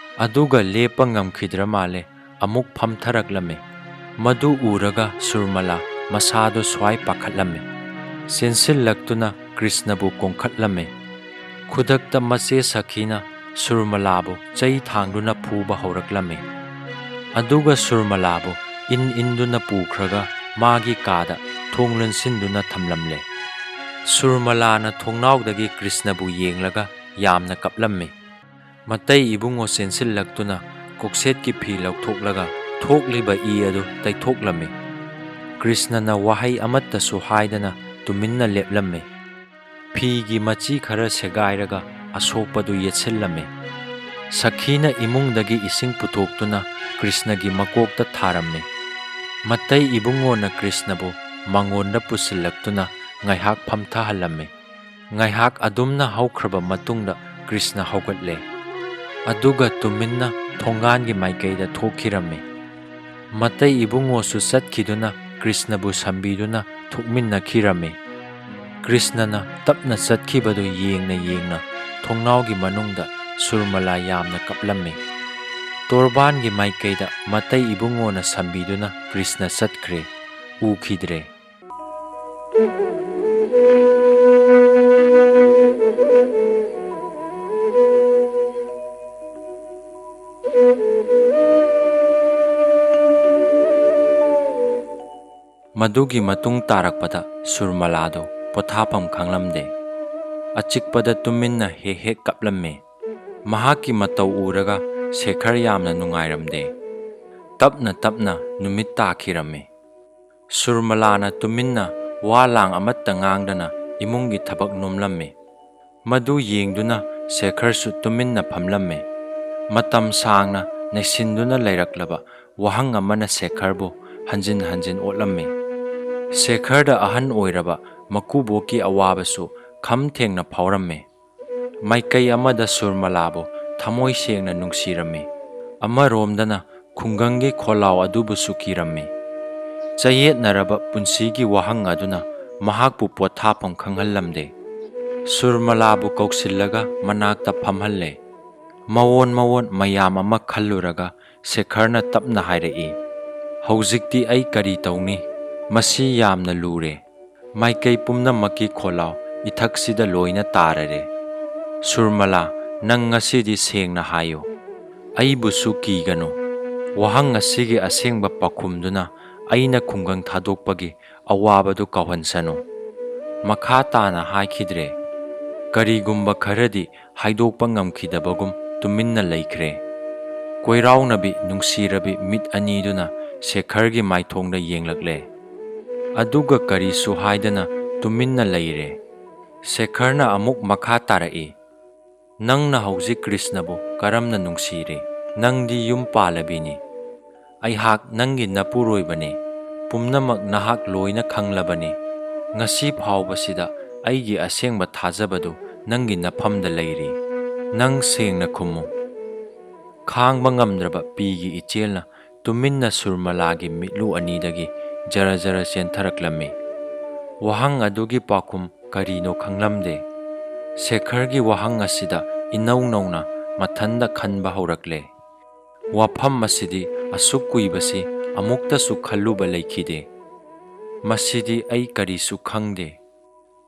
ꯑꯗꯨꯒ ꯂꯦꯞꯄ ꯉꯝꯈꯤꯗ꯭ꯔ ꯃꯥꯜꯂꯦ꯫ ꯑꯃꯨꯛ ꯐꯝꯊꯔꯛꯂꯝꯃꯤ꯫ ꯃꯗꯨ ꯎꯔꯒ ꯁꯨꯔꯃꯂꯥ ꯃꯁꯥꯗꯨ ꯁ꯭ꯋꯥꯏ ꯄꯥꯈꯠꯂꯝꯃꯤ꯫ ꯆꯦꯟꯁꯤꯜꯂꯛꯇꯨꯅ ꯀ꯭ꯔꯤꯁꯅꯕꯨ ꯀꯣꯡꯈꯠꯂꯝꯃꯤ꯫ ꯈꯨꯗꯛꯇ ꯃꯆꯦ ꯁꯈꯤꯅ ꯁꯨꯔꯃꯂꯥꯕꯨ ꯆꯩ ꯊꯥꯡꯗꯨꯅ ꯐꯨꯕ ꯍꯧꯔꯛꯂꯝꯃꯤ꯫ ꯑꯗꯨꯒ ꯁꯨꯔꯃꯂꯥꯕꯨ ꯏꯟ ꯏꯟꯗꯨꯅ ꯄꯨꯈ꯭ꯔꯒ ꯃꯥꯒꯤ ꯀꯥꯗ ꯊꯣꯡ ꯂꯣꯟꯁꯤꯟꯗꯨꯅ ꯊꯝꯂꯝꯂꯦ꯫ ꯁꯨꯔꯃꯂꯥꯅ ꯊꯣꯡꯅꯥꯎꯗꯒꯤ ꯀ꯭ꯔꯤꯁꯅꯕꯨ ꯌꯦꯡꯂꯒ ꯌꯥꯝꯅ ꯀꯞꯂꯝꯃꯤ꯫ ꯃꯇꯩ ꯏꯕꯨꯡꯉꯣ ꯆꯦꯟꯁꯤꯜꯂꯛꯇꯨꯅ ꯀꯣꯛꯁꯦꯠꯀꯤ ꯐꯤ ꯂꯧꯊꯣꯛꯂꯒ ꯊꯣꯛꯂꯤꯕ ꯏ ꯑꯗꯨ ꯇꯩꯊꯣꯛꯂꯝꯃꯤ꯫ ꯀ꯭ꯔꯤꯁꯅꯅ ꯋꯥꯍꯩ ꯑꯃꯠꯇꯁꯨ ꯍꯥꯏꯗꯅ ꯇꯨꯃꯤꯟꯅ ꯂꯦꯞꯂꯝꯃꯤ꯫ ꯐꯤꯒꯤ ꯃꯆꯤ ꯈꯔ ꯁꯦꯒꯥꯏꯔꯒ ꯑꯁꯣꯛꯄꯗꯨ ꯌꯦꯠꯁꯤꯜꯂꯝꯃꯤ꯫ ꯁꯈꯤꯅ ꯏꯃꯨꯡꯗꯒꯤ ꯏꯁꯤꯡ ꯄꯨꯊꯣꯛꯇꯨꯅ ꯀ꯭ꯔꯤꯁꯅꯒꯤ ꯃꯀꯣꯛꯇ ꯊꯥꯔꯝꯃꯤ꯫ ꯃꯇꯩ ꯏꯕꯨꯡꯉꯣꯅ ꯀ꯭ꯔꯤꯁꯅꯕꯨ ꯃꯉꯣꯟꯗ ꯄꯨꯁꯤꯜꯂꯛꯇꯨꯅ ꯉꯥꯏꯍꯥꯛ ꯐꯝꯊꯍꯜꯂꯝꯃꯤ꯫ ꯉꯥꯏꯍꯥꯛ ꯑꯗꯨꯝꯅ ꯍꯧꯈ꯭ꯔꯕ ꯃꯇꯨꯡꯗ ꯀ꯭ꯔꯤꯁꯅ ꯍꯧꯒꯠꯂꯦ꯫ ꯑꯗꯨꯒ ꯇꯨꯃꯤꯟꯅ ꯊꯣꯡꯒꯥꯟꯒꯤ ꯃꯥꯏꯀꯩꯗ ꯊꯣꯛꯈꯤꯔꯝꯃꯤ꯫ ꯃꯇꯩ ꯏꯕꯨꯡꯉꯣꯁꯨ ꯆꯠꯈꯤꯗꯨꯅ ꯀ꯭ꯔꯤꯁꯅꯕꯨ ꯁꯝꯕꯤꯗꯨꯅ ꯊꯣꯛꯃꯤꯟꯅꯈꯤꯔꯝꯃꯤ꯫ ꯀ꯭ꯔꯤꯁꯅꯅ ꯇꯞꯅ ꯆꯠꯈꯤꯕꯗꯨ ꯌꯦꯡꯅ ꯌꯦꯡꯅ ꯊꯣꯡꯅꯥꯎꯒꯤ ꯃꯅꯨꯡꯗ ꯁꯨꯔꯃꯂꯥ ꯌꯥꯝꯅ ꯀꯞꯂꯝꯃꯤ꯫ ꯇꯣꯔꯕꯥꯟꯒꯤ ꯃꯥꯏꯀꯩꯗ ꯃꯇꯩ ꯏꯕꯨꯡꯉꯣꯅ ꯁꯝꯕꯤꯗꯨꯅ ꯀ꯭ꯔꯤꯁꯅ ꯆꯠꯈ꯭ꯔꯦ, ꯎꯈꯤꯗ꯭ꯔꯦ꯫ ꯃꯗꯨꯒꯤ ꯃꯇꯨꯡ ꯇꯥꯔꯛꯄꯗ ꯁꯨꯔꯃꯂꯥꯗꯨ ꯄꯣꯊꯥꯐꯝ ꯈꯪꯂꯝꯗꯦ꯫ ꯑꯆꯤꯛꯄꯗ ꯇꯨꯃꯤꯟꯅ ꯍꯦꯛ ꯍꯦꯛ ꯀꯞꯂꯝꯃꯤ꯫ ꯃꯍꯥꯛꯀꯤ ꯃꯇꯧ ꯎꯔꯒ ꯁꯦꯈꯔ ꯌꯥꯝꯅ ꯅꯨꯡꯉꯥꯏꯔꯝꯗꯦ꯫ ꯇꯞꯅ ꯇꯞꯅ ꯅꯨꯃꯤꯠ ꯇꯥꯈꯤꯔꯝꯃꯤ꯫ ꯁꯨꯔꯃꯂꯥꯅ ꯇꯨꯃꯤꯟꯅ ꯋꯥ ꯂꯥꯡ ꯑꯃꯠꯇ ꯉꯥꯡꯗꯅ ꯏꯃꯨꯡꯒꯤ ꯊꯕꯛ ꯅꯣꯝꯂꯝꯃꯤ꯫ ꯃꯗꯨ ꯌꯦꯡꯗꯨꯅ ꯁꯦꯈꯔꯁꯨ ꯇꯨꯃꯤꯟꯅ ꯐꯝꯂꯝꯃꯤ꯫ ꯃꯇꯝ ꯁꯥꯡꯅ ꯅꯩꯁꯤꯟꯗꯨꯅ ꯂꯩꯔꯛꯂꯕ ꯋꯥꯍꯪ ꯑꯃꯅ ꯁꯦꯈꯔꯕꯨ ꯍꯟꯖꯤꯟ ꯍꯟꯖꯤꯟ ꯑꯣꯠꯂꯝꯃꯤ꯫ ꯁꯦꯈꯔꯗ ꯑꯍꯟ ꯑꯣꯏꯔꯕ ꯃꯀꯨꯕꯣꯛꯀꯤ ꯑꯋꯥꯕꯁꯨ ꯈꯝ ꯊꯦꯡꯅ ꯐꯥꯎꯔꯝꯃꯤ꯫ ꯃꯥꯏꯀꯩ ꯑꯃꯗ ꯁꯨꯔꯃꯂꯥꯕꯨ ꯊꯃꯣꯏ ꯁꯦꯡꯅ ꯅꯨꯡꯁꯤꯔꯝꯃꯤ, ꯑꯃꯔꯣꯝꯗꯅ ꯈꯨꯡꯒꯪꯒꯤ ꯈꯣꯜꯂꯥꯎ ꯑꯗꯨꯕꯨꯁꯨ ꯀꯤꯔꯝꯃꯤ꯫ ꯆꯌꯦꯠꯅꯔꯕ ꯄꯨꯟꯁꯤꯒꯤ ꯋꯥꯍꯪ ꯑꯗꯨꯅ ꯃꯍꯥꯛꯄꯨ ꯄꯣꯊꯥꯐꯝ ꯈꯪꯍꯜꯂꯝꯗꯦ꯫ ꯁꯨꯔꯃꯂꯥꯕꯨ ꯀꯧꯁꯤꯜꯂꯒ ꯃꯅꯥꯛꯇ ꯐꯝꯍꯜꯂꯦ꯫ ꯃꯑꯣꯟ ꯃꯑꯣꯟ ꯃꯌꯥꯝ ꯑꯃ ꯈꯜꯂꯨꯔꯒ ꯁꯦꯈꯔꯅ ꯇꯞꯅ ꯍꯥꯏꯔꯛꯏ, "ꯍꯧꯖꯤꯛꯇꯤ ꯑꯩ ꯀꯔꯤ ꯇꯧꯅꯤ? ꯃꯁꯤ ꯌꯥꯝꯅ ꯂꯨꯔꯦ꯫ ꯃꯥꯏꯀꯩ ꯄꯨꯝꯅꯃꯛꯀꯤ ꯈꯣꯜꯂꯥꯎ ꯏꯊꯛꯁꯤꯗ ꯂꯣꯏꯅ ꯇꯥꯔꯔꯦ꯫ ꯁꯨꯔꯃꯂꯥ, ꯅꯪ ꯉꯁꯤꯗꯤ ꯁꯦꯡꯅ ꯍꯥꯏꯌꯨ꯫ ꯑꯩꯕꯨꯁꯨ ꯀꯤꯒꯅꯨ꯫ ꯋꯥꯍꯪ ꯑꯁꯤꯒꯤ ꯑꯁꯦꯡꯕ ꯄꯥꯎꯈꯨꯝꯗꯨꯅ ꯑꯩꯅ ꯈꯨꯡꯒꯪ ꯊꯥꯗꯣꯛꯄꯒꯤ ꯑꯋꯥꯕꯗꯨ ꯀꯥꯎꯍꯟꯁꯅꯨ꯫ ꯃꯈꯥ ꯇꯥꯅ ꯍꯥꯏꯈꯤꯗ꯭ꯔꯦ꯫ ꯀꯔꯤꯒꯨꯝꯕ ꯈꯔꯗꯤ ꯍꯥꯏꯗꯣꯛꯄ ꯉꯝꯈꯤꯗꯕꯒꯨꯝ ꯇꯨꯃꯤꯟꯅ ꯂꯩꯈ꯭ꯔꯦ꯫ ꯀꯣꯏꯔꯥꯎꯅꯕꯤ ꯅꯨꯡꯁꯤꯔꯕꯤ ꯃꯤꯠ ꯑꯅꯤꯗꯨꯅ ꯁꯦꯈꯔꯒꯤ ꯃꯥꯏꯊꯣꯡꯗ ꯌꯦꯡꯂꯛꯂꯦ꯫ ꯑꯗꯨꯒ ꯀꯔꯤꯁꯨ ꯍꯥꯏꯗꯅ ꯇꯨꯃꯤꯟꯅ ꯂꯩꯔꯦ꯫ ꯁꯦꯈꯔꯅ ꯑꯃꯨꯛ ꯃꯈꯥ ꯇꯥꯔꯛꯏ, "ꯅꯪꯅ ꯍꯧꯖꯤꯛ ꯀ꯭ꯔꯤꯁꯅꯕꯨ ꯀꯔꯝꯅ ꯅꯨꯡꯁꯤꯔꯤ? ꯅꯪꯗꯤ ꯌꯨꯝ ꯄꯥꯜꯂꯕꯤꯅꯤ꯫ ꯑꯩꯍꯥꯛ ꯅꯪꯒꯤ ꯅꯄꯨꯔꯣꯏꯕꯅꯤ꯫ ꯄꯨꯝꯅꯃꯛ ꯅꯍꯥꯛ ꯂꯣꯏꯅ ꯈꯪꯂꯕꯅꯤ꯫ ꯉꯁꯤ ꯐꯥꯎꯕꯁꯤꯗ ꯑꯩꯒꯤ ꯑꯁꯦꯡꯕ ꯊꯥꯖꯕꯗꯨ ꯅꯪꯒꯤ ꯅꯐꯝꯗ ꯂꯩꯔꯤ꯫ ꯅꯪ ꯁꯦꯡꯅ ꯈꯨꯝꯃꯨ꯫" ꯈꯥꯡꯕ ꯉꯝꯗ꯭ꯔꯕ ꯄꯤꯒꯤ ꯏꯆꯦꯜꯅ ꯇꯨꯃꯤꯟꯅ ꯁꯨꯔꯃꯂꯥꯒꯤ ꯃꯤꯠꯂꯨ ꯑꯅꯤꯗꯒꯤ ꯖꯔ ꯖꯔ ꯆꯦꯟꯊꯔꯛꯂꯝꯃꯤ꯫ ꯋꯥꯍꯪ ꯑꯗꯨꯒꯤ ꯄꯥꯎꯈꯨꯝ ꯀꯔꯤꯅꯣ ꯈꯪꯂꯝꯗꯦ꯫ ꯁꯦꯈꯔꯒꯤ ꯋꯥꯍꯪ ꯑꯁꯤꯗ ꯏꯅꯧ ꯅꯧꯅ ꯃꯊꯟꯗ ꯈꯟꯕ ꯍꯧꯔꯛꯂꯦ꯫ ꯋꯥꯐꯝ ꯑꯁꯤꯗꯤ ꯑꯁꯨꯛ ꯀꯨꯏꯕꯁꯤ ꯑꯃꯨꯛꯇꯁꯨ ꯈꯜꯂꯨꯕ ꯂꯩꯈꯤꯗꯦ꯫ ꯃꯁꯤꯗꯤ ꯑꯩ ꯀꯔꯤꯁꯨ ꯈꯪꯗꯦ꯫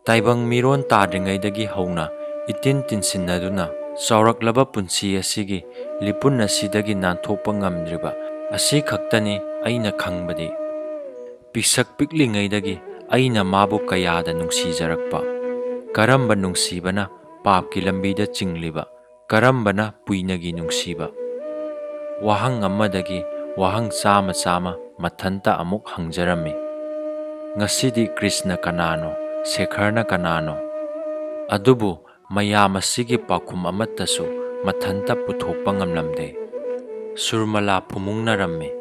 ꯇꯥꯏꯕꯪ ꯃꯤꯔꯣꯟ ꯇꯥꯗ꯭ꯔꯤꯉꯩꯗꯒꯤ ꯍꯧꯅ ꯏꯇꯤꯟ ꯇꯤꯟꯁꯤꯟꯅꯗꯨꯅ ꯆꯥꯎꯔꯛꯂꯕ ꯄꯨꯟꯁꯤ ꯑꯁꯤꯒꯤ ꯂꯤꯄꯨꯟ ꯑꯁꯤꯗꯒꯤ ꯅꯥꯟꯊꯣꯛꯄ ꯉꯝꯗ꯭ꯔꯤꯕ ꯑꯁꯤ ꯈꯛꯇꯅꯤ ꯑꯩꯅ ꯈꯪꯕꯗꯤ꯫ ꯄꯤꯁꯛ ꯄꯤꯛꯂꯤꯉꯩꯗꯒꯤ ꯑꯩꯅ ꯃꯥꯕꯨ ꯀꯌꯥꯗ ꯅꯨꯡꯁꯤꯖꯔꯛꯄ꯫ ꯀꯔꯝꯕ ꯅꯨꯡꯁꯤꯕꯅ ꯄꯥꯞꯀꯤ ꯂꯝꯕꯤꯗ ꯆꯤꯡꯂꯤꯕ? ꯀꯔꯝꯕꯅ ꯄꯨꯏꯅꯒꯤ ꯅꯨꯡꯁꯤꯕ? ꯋꯥꯍꯪ ꯑꯃꯗꯒꯤ ꯋꯥꯍꯪ ꯆꯥꯃ ꯆꯥꯃ ꯃꯊꯟꯇ ꯑꯃꯨꯛ ꯍꯪꯖꯔꯝꯃꯤ꯫ ꯉꯁꯤꯗꯤ ꯀ꯭ꯔꯤꯁꯅ ꯀꯅꯥꯅꯣ, ꯁꯦꯈꯔꯅ ꯀꯅꯥꯅꯣ? ꯑꯗꯨꯕꯨ ꯃꯌꯥꯝ ꯑꯁꯤꯒꯤ ꯄꯥꯎꯈꯨꯝ ꯑꯃꯠꯇꯁꯨ ꯃꯊꯟꯇ ꯄꯨꯊꯣꯛꯄ ꯉꯝꯂꯝꯗꯦ꯫ ꯁꯨꯔꯃꯂꯥ ꯐꯨꯃꯨꯡꯅꯔꯝꯃꯤ꯫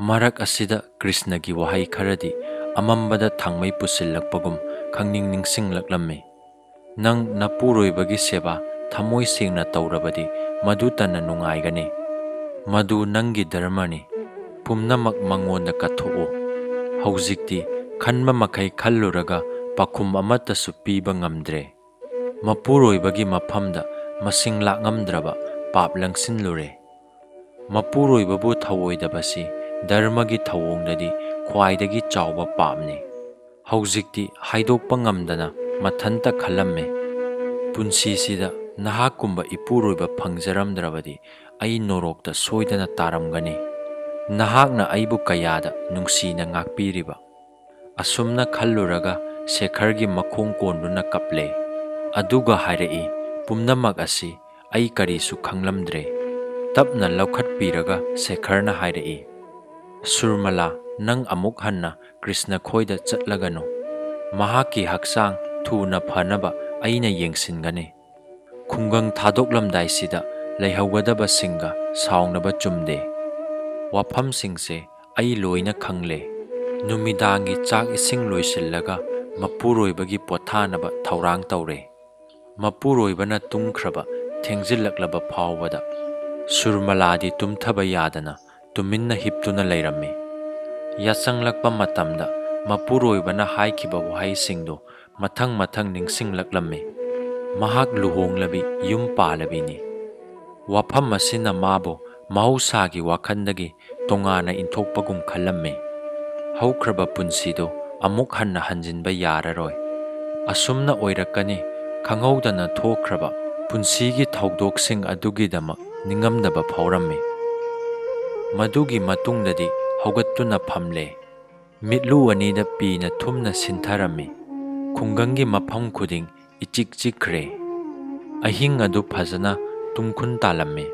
ꯃꯔꯛ ꯑꯁꯤꯗ ꯀ꯭ꯔꯤꯁꯅꯒꯤ ꯋꯥꯍꯩ ꯈꯔꯗꯤ ꯑꯃꯝꯕꯗ ꯊꯥꯡꯃꯩ ꯄꯨꯁꯤꯜꯂꯛꯄꯒꯨꯝ ꯈꯪꯅꯤꯡ ꯅꯤꯡꯁꯤꯡꯂꯛꯂꯝꯃꯤ꯫ "ꯅꯪ ꯅꯄꯨꯔꯣꯏꯕꯒꯤ ꯁꯦꯕꯥ ꯊꯃꯣꯏ ꯁꯦꯡꯅ ꯇꯧꯔꯕꯗꯤ ꯃꯗꯨꯇꯅ ꯅꯨꯡꯉꯥꯏꯒꯅꯤ꯫ ꯃꯗꯨ ꯅꯪꯒꯤ ꯙꯔꯃꯅꯤ꯫ ꯄꯨꯝꯅꯃꯛ ꯃꯉꯣꯟꯗ ꯀꯠꯊꯣꯛꯎ꯫" ꯍꯧꯖꯤꯛꯇꯤ ꯈꯟꯕ ꯃꯈꯩ ꯈꯜꯂꯨꯔꯒ ꯄꯥꯎꯈꯨꯝ ꯑꯃꯠꯇꯁꯨ ꯄꯤꯕ ꯉꯝꯗ꯭ꯔꯦ꯫ ꯃꯄꯨꯔꯣꯏꯕꯒꯤ ꯃꯐꯝꯗ ꯃꯁꯤꯡ ꯂꯥꯛꯉꯝꯗ꯭ꯔꯕ ꯄꯥꯞ ꯂꯪꯁꯤꯜꯂꯨꯔꯦ꯫ ꯃꯄꯨꯔꯣꯏꯕꯕꯨ ꯊꯧꯑꯣꯏꯗꯕꯁꯤ ꯙꯔꯃꯒꯤ ꯊꯧꯑꯣꯡꯗꯗꯤ ꯈ꯭ꯋꯥꯏꯗꯒꯤ ꯆꯥꯎꯕ ꯄꯥꯞꯅꯤ꯫ ꯍꯧꯖꯤꯛꯇꯤ ꯍꯥꯏꯗꯣꯛꯄ ꯉꯝꯗꯅ ꯃꯊꯟꯇ ꯈꯜꯂꯝꯃꯤ, "ꯄꯨꯟꯁꯤꯁꯤꯗ ꯅꯍꯥꯛꯀꯨꯝꯕ ꯏꯄꯨꯔꯣꯏꯕ ꯐꯪꯖꯔꯝꯗ꯭ꯔꯕꯗꯤ ꯑꯩ ꯅꯣꯔꯣꯛꯇ ꯁꯣꯏꯗꯅ ꯇꯥꯔꯝꯒꯅꯤ꯫ ꯅꯍꯥꯛꯅ ꯑꯩꯕꯨ ꯀꯌꯥꯗ ꯅꯨꯡꯁꯤꯅ ꯉꯥꯛꯄꯤꯔꯤꯕ꯫" ꯑꯁꯨꯝꯅ ꯈꯜꯂꯨꯔꯒ ꯁꯦꯈꯔꯒꯤ ꯃꯈꯣꯡ ꯀꯣꯟꯗꯨꯅ ꯀꯞꯂꯦ꯫ ꯑꯗꯨꯒ ꯍꯥꯏꯔꯛꯏ, "ꯄꯨꯝꯅꯃꯛ ꯑꯁꯤ ꯑꯩ ꯀꯔꯤꯁꯨ ꯈꯪꯂꯝꯗ꯭ꯔꯦ꯫" ꯇꯞꯅ ꯂꯧꯈꯠꯄꯤꯔꯒ ꯁꯦꯈꯔꯅ ꯍꯥꯏꯔꯛꯏ, "ꯁꯨꯔꯃꯂꯥ, ꯅꯪ ꯑꯃꯨꯛ ꯍꯟꯅ ꯀ꯭ꯔꯤꯁꯅ ꯈꯣꯏꯗ ꯆꯠꯂꯒꯅꯨ꯫ ꯃꯍꯥꯛꯀꯤ ꯍꯛꯆꯥꯡ ꯊꯨꯅ ꯐꯅꯕ ꯑꯩꯅ ꯌꯦꯡꯁꯤꯟꯒꯅꯤ꯫" ꯈꯨꯡꯒꯪ ꯊꯥꯗꯣꯛꯂꯝꯗꯥꯏꯁꯤꯗ ꯂꯩꯍꯧꯒꯗꯕꯁꯤꯡꯒ ꯁꯥꯎꯅꯕ ꯆꯨꯝꯗꯦ꯫ ꯋꯥꯐꯝꯁꯤꯡꯁꯦ ꯑꯩ ꯂꯣꯏꯅ ꯈꯪꯂꯦ꯫ ꯅꯨꯃꯤꯗꯥꯡꯒꯤ ꯆꯥꯛ ꯏꯁꯤꯡ ꯂꯣꯏꯁꯤꯜꯂꯒ ꯃꯄꯨꯔꯣꯏꯕꯒꯤ ꯄꯣꯊꯥꯅꯕ ꯊꯧꯔꯥꯡ ꯇꯧꯔꯦ꯫ ꯃꯄꯨꯔꯣꯏꯕꯅ ꯇꯨꯝꯈ꯭ꯔꯕ ꯊꯦꯡꯖꯤꯜꯂꯛꯂꯕ ꯐꯥꯎꯕꯗ ꯁꯨꯔꯃꯂꯥꯗꯤ ꯇꯨꯝꯊꯕ ꯌꯥꯗꯅ ꯇꯨꯃꯤꯟꯅ ꯍꯤꯞꯇꯨꯅ ꯂꯩꯔꯝꯃꯤ꯫ ꯌꯥꯆꯪꯂꯛꯄ ꯃꯇꯝꯗ ꯃꯄꯨꯔꯣꯏꯕꯅ ꯍꯥꯏꯈꯤꯕ ꯋꯥꯍꯩꯁꯤꯡꯗꯨ ꯃꯊꯪ ꯃꯊꯪ ꯅꯤꯡꯁꯤꯡꯂꯛꯂꯝꯃꯤ꯫ ꯃꯍꯥꯛ ꯂꯨꯍꯣꯡꯂꯕꯤ, ꯌꯨꯝ ꯄꯥꯜꯂꯕꯤꯅꯤ꯫ ꯋꯥꯐꯝ ꯑꯁꯤꯅ ꯃꯥꯕꯨ ꯃꯍꯧꯁꯥꯒꯤ ꯋꯥꯈꯜꯗꯒꯤ ꯇꯣꯉꯥꯟꯅ ꯏꯟꯊꯣꯛꯄꯒꯨꯝ ꯈꯜꯂꯝꯃꯤ꯫ ꯍꯧꯈ꯭ꯔꯕ ꯄꯨꯟꯁꯤꯗꯨ ꯑꯃꯨꯛ ꯍꯟꯅ ꯍꯟꯖꯤꯟꯕ ꯌꯥꯔꯔꯣꯏ꯫ ꯑꯁꯨꯝꯅ ꯑꯣꯏꯔꯛꯀꯅꯤ ꯈꯪꯍꯧꯗꯅ ꯊꯣꯛꯈ꯭ꯔꯕ ꯄꯨꯟꯁꯤꯒꯤ ꯊꯧꯗꯣꯛꯁꯤꯡ ꯑꯗꯨꯒꯤꯗꯃꯛ ꯅꯤꯡꯉꯝꯗꯕ ꯐꯥꯎꯔꯝꯃꯤ꯫ ꯃꯗꯨꯒꯤ ꯃꯇꯨꯡꯗꯗꯤ ꯍꯧꯒꯠꯇꯨꯅ ꯐꯝꯂꯦ꯫ ꯃꯤꯠꯂꯨ ꯑꯅꯤꯗ ꯄꯤꯅ ꯊꯨꯝꯅ ꯁꯤꯟꯊꯔꯝꯃꯤ꯫ ꯈꯨꯡꯒꯪꯒꯤ ꯃꯐꯝ ꯈꯨꯗꯤꯡ ꯏꯆꯤꯛ ꯆꯤꯛꯈ꯭ꯔꯦ꯫ ꯑꯍꯤꯡ ꯑꯗꯨ ꯐꯖꯅ ꯇꯨꯝꯈꯨꯟ ꯇꯥꯂꯝꯃꯤ꯫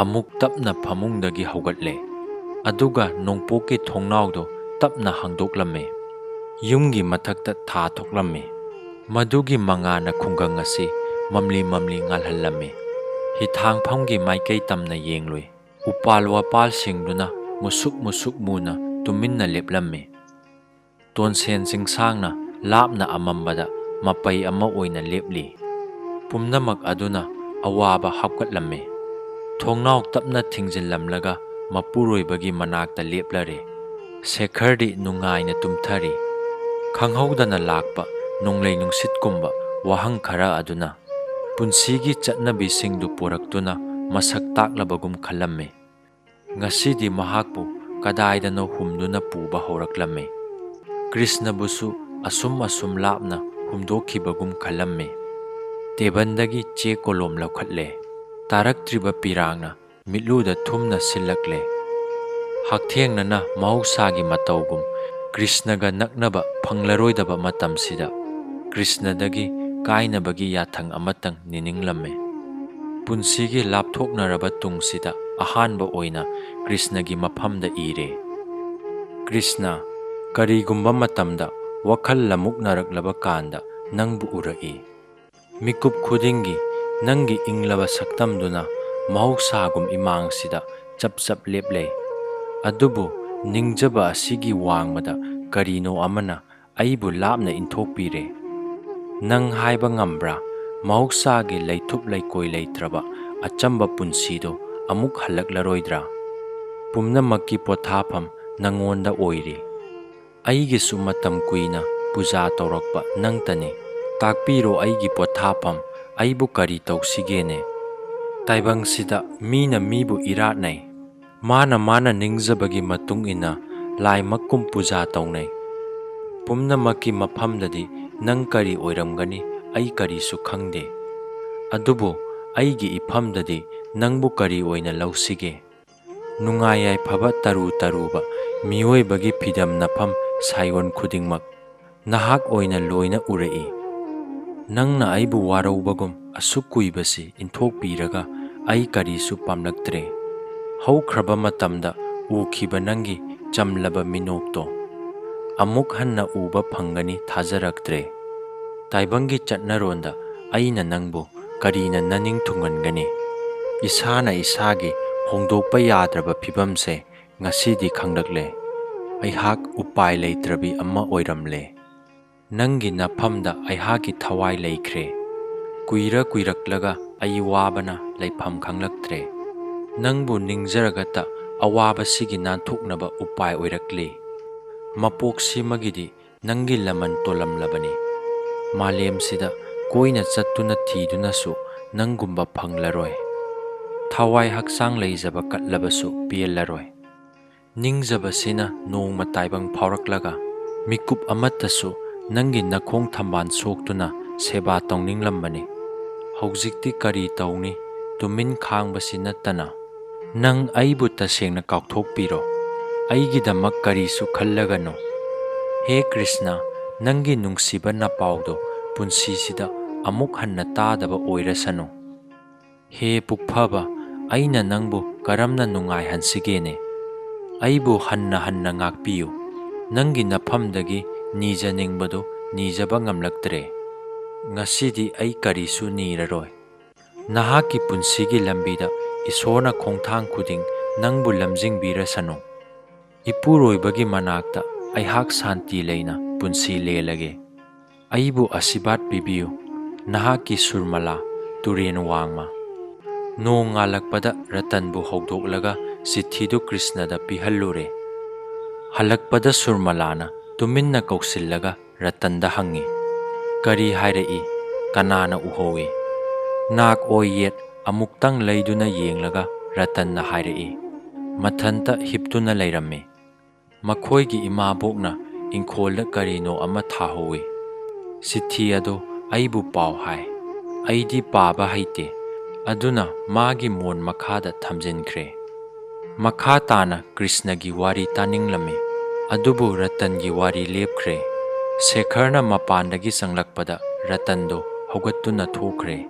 ꯑꯃꯨꯛ ꯇꯞꯅ ꯐꯃꯨꯡꯗꯒꯤ ꯍꯧꯒꯠꯂꯦ꯫ ꯑꯗꯨꯒ ꯅꯣꯡꯄꯣꯛꯀꯤ ꯊꯣꯡꯅꯥꯎꯗꯨ ꯇꯞꯅ ꯍꯥꯡꯗꯣꯛꯂꯝꯃꯤ꯫ ꯌꯨꯝꯒꯤ ꯃꯊꯛꯇ ꯊꯥ ꯊꯣꯛꯂꯝꯃꯤ꯫ ꯃꯗꯨꯒꯤ ꯃꯉꯥꯅ ꯈꯨꯡꯒꯪ ꯑꯁꯤ ꯃꯝꯂꯤ ꯃꯝꯂꯤ ꯉꯥꯜꯍꯜꯂꯝꯃꯤ꯫ ꯍꯤꯊꯥꯡꯐꯝꯒꯤ ꯃꯥꯏꯀꯩ ꯇꯝꯅ ꯌꯦꯡꯂꯨꯏ꯫ ꯎꯄꯥꯜ ꯋꯥꯄꯥꯜꯁꯤꯡꯗꯨꯅ ꯃꯨꯁꯨꯛ ꯃꯨꯁꯨꯛ ꯃꯨꯅ ꯇꯨꯃꯤꯟꯅ ꯂꯦꯞꯂꯝꯃꯤ꯫ ꯇꯣꯟꯁꯦꯟ ꯆꯤꯡꯁꯥꯡꯅ ꯂꯥꯞꯅ ꯑꯃꯝꯕꯗ ꯃꯄꯩ ꯑꯃ ꯑꯣꯏꯅ ꯂꯦꯞꯂꯤ꯫ ꯄꯨꯝꯅꯃꯛ ꯑꯗꯨꯅ ꯑꯋꯥꯕ ꯍꯥꯞꯀꯠꯂꯝꯃꯤ꯫ ꯊꯣꯡꯅꯥꯎ ꯇꯞꯅ ꯊꯤꯡꯖꯤꯜꯂꯝꯂꯒ ꯃꯄꯨꯔꯣꯏꯕꯒꯤ ꯃꯅꯥꯛꯇ ꯂꯦꯞꯂꯔꯦ꯫ ꯁꯦꯈꯔꯗꯤ ꯅꯨꯡꯉꯥꯏꯅ ꯇꯨꯝꯊꯔꯤ꯫ ꯈꯪꯍꯧꯗꯅ ꯂꯥꯛꯄ ꯅꯣꯡꯂꯩ ꯅꯨꯡꯁꯤꯠꯀꯨꯝꯕ ꯋꯥꯍꯪ ꯈꯔ ꯑꯗꯨꯅ ꯄꯨꯟꯁꯤꯒꯤ ꯆꯠꯅꯕꯤꯁꯤꯡꯗꯨ ꯄꯨꯔꯛꯇꯨꯅ ꯃꯁꯛ ꯇꯥꯛꯂꯕꯒꯨꯝ ꯈꯜꯂꯝꯃꯤ꯫ ꯉꯁꯤꯗꯤ ꯃꯍꯥꯛꯄꯨ ꯀꯗꯥꯏꯗꯅꯣ ꯍꯨꯝꯗꯨꯅ ꯄꯨꯕ ꯍꯧꯔꯛꯂꯝꯃꯤ꯫ ꯀ꯭ꯔꯤꯁꯅꯕꯨꯁꯨ ꯑꯁꯨꯝ ꯑꯁꯨꯝ ꯂꯥꯞꯅ ꯍꯨꯝꯗꯣꯛꯈꯤꯕꯒꯨꯝ ꯈꯜꯂꯝꯃꯤ꯫ ꯇꯦꯕꯜꯗꯒꯤ ꯆꯦ ꯀꯣꯂꯣꯝ ꯂꯧꯈꯠꯂꯦ꯫ ꯇꯥꯔꯛꯇ꯭ꯔꯤꯕ ꯄꯤꯔꯥꯡꯅ ꯃꯤꯠꯂꯨꯗ ꯊꯨꯝꯅ ꯁꯤꯜꯂꯛꯂꯦ꯫ ꯍꯛꯊꯦꯡꯅꯅ ꯃꯍꯧꯁꯥꯒꯤ ꯃꯇꯧꯒꯨꯝ ꯀ꯭ꯔꯤꯁꯅꯒ ꯅꯛꯅꯕ ꯐꯪꯂꯔꯣꯏꯗꯕ ꯃꯇꯝꯁꯤꯗ ꯀ꯭ꯔꯤꯁꯅꯗꯒꯤ ꯀꯥꯏꯅꯕꯒꯤ ꯌꯥꯊꯪ ꯑꯃꯇꯪ ꯅꯤꯅꯤꯡꯂꯝꯃꯤ꯫ ꯄꯨꯟꯁꯤꯒꯤ ꯂꯥꯞꯊꯣꯛꯅꯔꯕ ꯇꯨꯡꯁꯤꯗ ꯑꯍꯥꯟꯕ ꯑꯣꯏꯅ ꯀ꯭ꯔꯤꯁꯅꯒꯤ ꯃꯐꯝꯗ ꯏꯔꯦ, "ꯀ꯭ꯔꯤꯁꯅ, ꯀꯔꯤꯒꯨꯝꯕ ꯃꯇꯝꯗ ꯋꯥꯈꯜ ꯂꯃꯨꯛꯅꯔꯛꯂꯕ ꯀꯥꯟꯗ ꯅꯪꯕꯨ ꯎꯔꯛꯏ꯫ ꯃꯤꯀꯨꯞ ꯈꯨꯗꯤꯡꯒꯤ ꯅꯪꯒꯤ ꯏꯪꯂꯕ ꯁꯛꯇꯝꯗꯨꯅ ꯃꯍꯧꯁꯥꯒꯨꯝ ꯏꯃꯥꯡꯁꯤꯗ ꯆꯞ ꯆꯞ ꯂꯦꯞꯂꯦ꯫ ꯑꯗꯨꯕꯨ ꯅꯤꯡꯖꯕ ꯑꯁꯤꯒꯤ ꯋꯥꯡꯃꯗ ꯀꯔꯤꯅꯣ ꯑꯃꯅ ꯑꯩꯕꯨ ꯂꯥꯞꯅ ꯏꯟꯊꯣꯛꯄꯤꯔꯦ꯫ ꯅꯪ ꯍꯥꯏꯕ ꯉꯝꯕ꯭ꯔꯥ? ꯃꯍꯧꯁꯥꯒꯤ ꯂꯩꯊꯨꯞ ꯂꯩꯀꯣꯏ ꯂꯩꯇ꯭ꯔꯕ ꯑꯆꯝꯕ ꯄꯨꯟꯁꯤꯗꯣ ꯑꯃꯨꯛ ꯍꯜꯂꯛꯂꯔꯣꯏꯗ꯭ꯔꯥ? ꯄꯨꯝꯅꯃꯛꯀꯤ ꯄꯣꯊꯥꯐꯝ ꯅꯪꯉꯣꯟꯗ ꯑꯣꯏꯔꯤ꯫ ꯑꯩꯒꯤꯁꯨ ꯃꯇꯝ ꯀꯨꯏꯅ ꯄꯨꯖꯥ ꯇꯧꯔꯛꯄ ꯅꯪꯇꯅꯤ꯫ ꯇꯥꯛꯄꯤꯔꯣ ꯑꯩꯒꯤ ꯄꯣꯊꯥꯐꯝ, ꯑꯩꯕꯨ ꯀꯔꯤ ꯇꯧꯁꯤꯒꯦꯅꯦ? ꯇꯥꯏꯕꯪꯁꯤꯗ ꯃꯤꯅ ꯃꯤꯕꯨ ꯏꯔꯥꯠꯅꯩ꯫ ꯃꯥꯅ ꯃꯥꯅ ꯅꯤꯡꯖꯕꯒꯤ ꯃꯇꯨꯡ ꯏꯟꯅ ꯂꯥꯏꯃꯛꯀꯨꯝ ꯄꯨꯖꯥ ꯇꯧꯅꯩ꯫ ꯄꯨꯝꯅꯃꯛꯀꯤ ꯃꯐꯝꯗꯗꯤ ꯅꯪ ꯀꯔꯤ ꯑꯣꯏꯔꯝꯒꯅꯤ, ꯑꯩ ꯀꯔꯤꯁꯨ ꯈꯪꯗꯦ꯫ ꯑꯗꯨꯕꯨ ꯑꯩꯒꯤ ꯏꯐꯝꯗꯗꯤ ꯅꯪꯕꯨ ꯀꯔꯤ ꯑꯣꯏꯅ ꯂꯧꯁꯤꯒꯦ? ꯅꯨꯡꯉꯥꯏ ꯌꯥꯏꯐꯕ ꯇꯔꯨ ꯇꯔꯨꯕ ꯃꯤꯑꯣꯏꯕꯒꯤ ꯐꯤꯗꯝ ꯅꯐꯝ ꯁꯥꯏꯑꯣꯟ ꯈꯨꯗꯤꯡꯃꯛ ꯅꯍꯥꯛ ꯑꯣꯏꯅ ꯂꯣꯏꯅ ꯎꯔꯛꯏ꯫ ꯅꯪꯅ ꯑꯩꯕꯨ ꯋꯥꯔꯧꯕꯒꯨꯝ ꯑꯁꯨꯛ ꯀꯨꯏꯕꯁꯤ ꯏꯟꯊꯣꯛꯄꯤꯔꯒ ꯑꯩ ꯀꯔꯤꯁꯨ ꯄꯥꯝꯂꯛꯇ꯭ꯔꯦ꯫ ꯍꯧꯈ꯭ꯔꯕ ꯃꯇꯝꯗ ꯎꯈꯤꯕ ꯅꯪꯒꯤ ꯆꯝꯂꯕ ꯃꯤꯅꯣꯛꯇꯣ ꯑꯃꯨꯛ ꯍꯟꯅ ꯎꯕ ꯐꯪꯒꯅꯤ ꯊꯥꯖꯔꯛꯇ꯭ꯔꯦ꯫ ꯇꯥꯏꯕꯪꯒꯤ ꯆꯠꯅꯔꯣꯟꯗ ꯑꯩꯅ ꯅꯪꯕꯨ ꯀꯔꯤꯅ ꯅꯅꯤꯡ ꯊꯨꯡꯍꯟꯒꯅꯤ? ꯏꯁꯥꯅ ꯏꯁꯥꯒꯤ ꯍꯣꯡꯗꯣꯛꯄ ꯌꯥꯗ꯭ꯔꯕ ꯐꯤꯕꯝꯁꯦ ꯉꯁꯤꯗꯤ ꯈꯪꯂꯛꯂꯦ꯫ ꯑꯩꯍꯥꯛ ꯎꯄꯥꯏ ꯂꯩꯇ꯭ꯔꯕꯤ ꯑꯃ ꯑꯣꯏꯔꯝꯂꯦ꯫ ꯅꯪꯒꯤ ꯅꯐꯝꯗ ꯑꯩꯍꯥꯛꯀꯤ ꯊꯋꯥꯏ ꯂꯩꯈ꯭ꯔꯦ꯫ ꯀꯨꯏꯔ ꯀꯨꯏꯔꯛꯂꯒ ꯑꯩ ꯋꯥꯕꯅ ꯂꯩꯐꯝ ꯈꯪꯂꯛꯇ꯭ꯔꯦ꯫ ꯅꯪꯕꯨ ꯅꯤꯡꯖꯔꯒꯇ ꯑꯋꯥꯕꯁꯤꯒꯤ ꯅꯥꯟꯊꯣꯛꯅꯕ ꯎꯄꯥꯏ ꯑꯣꯏꯔꯛꯂꯤ꯫ ꯃꯄꯣꯛꯁꯤꯃꯒꯤꯗꯤ ꯅꯪꯒꯤ ꯂꯃꯟ ꯇꯣꯜꯂꯝꯂꯕꯅꯤ꯫ ꯃꯥꯂꯦꯝꯁꯤꯗ ꯀꯣꯏꯅ ꯆꯠꯇꯨꯅ ꯊꯤꯗꯨꯅꯁꯨ ꯅꯪꯒꯨꯝꯕ ꯐꯪꯂꯔꯣꯏ꯫ ꯊꯋꯥꯏ ꯍꯛꯆꯥꯡ ꯂꯩꯖꯕ ꯀꯠꯂꯕꯁꯨ ꯄꯦꯜꯂꯔꯣꯏ꯫ ꯅꯤꯡꯖꯕꯁꯤꯅ ꯅꯣꯡꯃ ꯇꯥꯏꯕꯪ ꯐꯥꯎꯔꯛꯂꯒ ꯃꯤꯀꯨꯞ ꯑꯃꯠꯇꯁꯨ ꯅꯪꯒꯤ ꯅꯈꯣꯡ ꯊꯝꯕꯥꯜ ꯁꯣꯛꯇꯨꯅ ꯁꯦꯕꯥ ꯇꯧꯅꯤꯡꯂꯝꯕꯅꯤ꯫ ꯍꯧꯖꯤꯛꯇꯤ ꯀꯔꯤ ꯇꯧꯅꯤ? ꯇꯨꯃꯤꯟ ꯈꯥꯡꯕꯁꯤ ꯅꯠꯇꯅ꯫ ꯅꯪ ꯑꯩꯕꯨ ꯇꯁꯦꯡꯅ ꯀꯥꯎꯊꯣꯛꯄꯤꯔꯣ꯫ ꯑꯩꯒꯤꯗꯃꯛ ꯀꯔꯤꯁꯨ ꯈꯜꯂꯒꯅꯨ꯫ ꯍꯦ ꯀ꯭ꯔꯤꯁꯅ, ꯅꯪꯒꯤ ꯅꯨꯡꯁꯤꯕ ꯅꯄꯥꯎꯗꯣ ꯄꯨꯟꯁꯤꯁꯤꯗ ꯑꯃꯨꯛ ꯍꯟꯅ ꯇꯥꯗꯕ ꯑꯣꯏꯔꯁꯅꯨ꯫ ꯍꯦ ꯄꯨꯛꯐꯕ, ꯑꯩꯅ ꯅꯪꯕꯨ ꯀꯔꯝꯅ ꯅꯨꯡꯉꯥꯏꯍꯟꯁꯤꯒꯦꯅꯦ? ꯑꯩꯕꯨ ꯍꯟꯅ ꯍꯟꯅ ꯉꯥꯛꯄꯤꯌꯨ꯫ ꯅꯪꯒꯤ ꯅꯐꯝꯗꯒꯤ ꯅꯤꯖꯅꯤꯡꯕꯗꯨ ꯅꯤꯖꯕ ꯉꯝꯂꯛꯇ꯭ꯔꯦ꯫ ꯉꯁꯤꯗꯤ ꯑꯩ ꯀꯔꯤꯁꯨ ꯅꯤꯔꯔꯣꯏ꯫ ꯅꯍꯥꯛꯀꯤ ꯄꯨꯟꯁꯤꯒꯤ ꯂꯝꯕꯤꯗ ꯏꯁꯣꯔꯅ ꯈꯣꯡꯊꯥꯡ ꯈꯨꯗꯤꯡ ꯅꯪꯕꯨ ꯂꯝꯖꯤꯡꯕꯤꯔꯁꯅꯨ꯫ ꯏꯄꯨꯔꯣꯏꯕꯒꯤ ꯃꯅꯥꯛꯇ ꯑꯩꯍꯥꯛ ꯁꯥꯟꯇꯤ ꯂꯩꯅ ꯄꯨꯟꯁꯤ ꯂꯦꯜꯂꯒꯦ꯫ ꯑꯩꯕꯨ ꯑꯁꯤꯕꯥꯠ ꯄꯤꯕꯤꯌꯨ꯫ ꯅꯍꯥꯛꯀꯤ ꯁꯨꯔꯃꯂꯥ, ꯇꯨꯔꯦꯟ ꯋꯥꯡꯃ꯫ ꯅꯣꯡ ꯉꯥꯜꯂꯛꯄꯗ ꯔꯇꯟꯕꯨ ꯍꯧꯗꯣꯛꯂꯒ ꯆꯤꯊꯤꯗꯨ ꯀ꯭ꯔꯤꯁꯅꯗ ꯄꯤꯍꯜꯂꯨꯔꯦ꯫ ꯍꯜꯂꯛꯄꯗ ꯁꯨꯔꯃꯂꯥꯅ ꯇꯨꯃꯤꯟꯅ ꯀꯧꯁꯤꯜꯂꯒ ꯔꯇꯟꯗ ꯍꯪꯉꯤ, "ꯀꯔꯤ ꯍꯥꯏꯔꯛꯏ? ꯀꯅꯥꯅ ꯎꯍꯧꯏ?" ꯅꯥꯛ ꯑꯣꯏ ꯌꯦꯠ ꯑꯃꯨꯛꯇꯪ ꯂꯩꯗꯨꯅ ꯌꯦꯡꯂꯒ ꯔꯇꯟꯅ ꯍꯥꯏꯔꯛꯏ, "ꯃꯊꯟꯇ ꯍꯤꯞꯇꯨꯅ ꯂꯩꯔꯝꯃꯤ꯫ ꯃꯈꯣꯏꯒꯤ ꯏꯃꯥꯕꯣꯛꯅ ꯏꯪꯈꯣꯜꯗ ꯀꯔꯤꯅꯣ ꯑꯃ ꯊꯥꯍꯧꯏ꯫ ꯆꯤꯊꯤ ꯑꯗꯨ ꯑꯩꯕꯨ ꯄꯥꯎ ꯍꯥꯏ꯫ ꯑꯩꯗꯤ ꯄꯥꯕ ꯍꯩꯇꯦ, ꯑꯗꯨꯅ ꯃꯥꯒꯤ ꯃꯣꯟ ꯃꯈꯥꯗ ꯊꯝꯖꯤꯟꯈ꯭ꯔꯦ꯫" ꯃꯈꯥ ꯇꯥꯅ ꯀ꯭ꯔꯤꯁꯅꯒꯤ ꯋꯥꯔꯤ ꯇꯥꯅꯤꯡꯂꯝꯃꯤ, ꯑꯗꯨꯕꯨ ꯔꯇꯟꯒꯤ ꯋꯥꯔꯤ ꯂꯦꯞꯈ꯭ꯔꯦ꯫ ꯁꯦꯈꯔꯅ ꯃꯄꯥꯟꯗꯒꯤ ꯆꯪꯂꯛꯄꯗ ꯔꯇꯟꯗꯨ ꯍꯧꯒꯠꯇꯨꯅ ꯊꯣꯛꯈ꯭ꯔꯦ꯫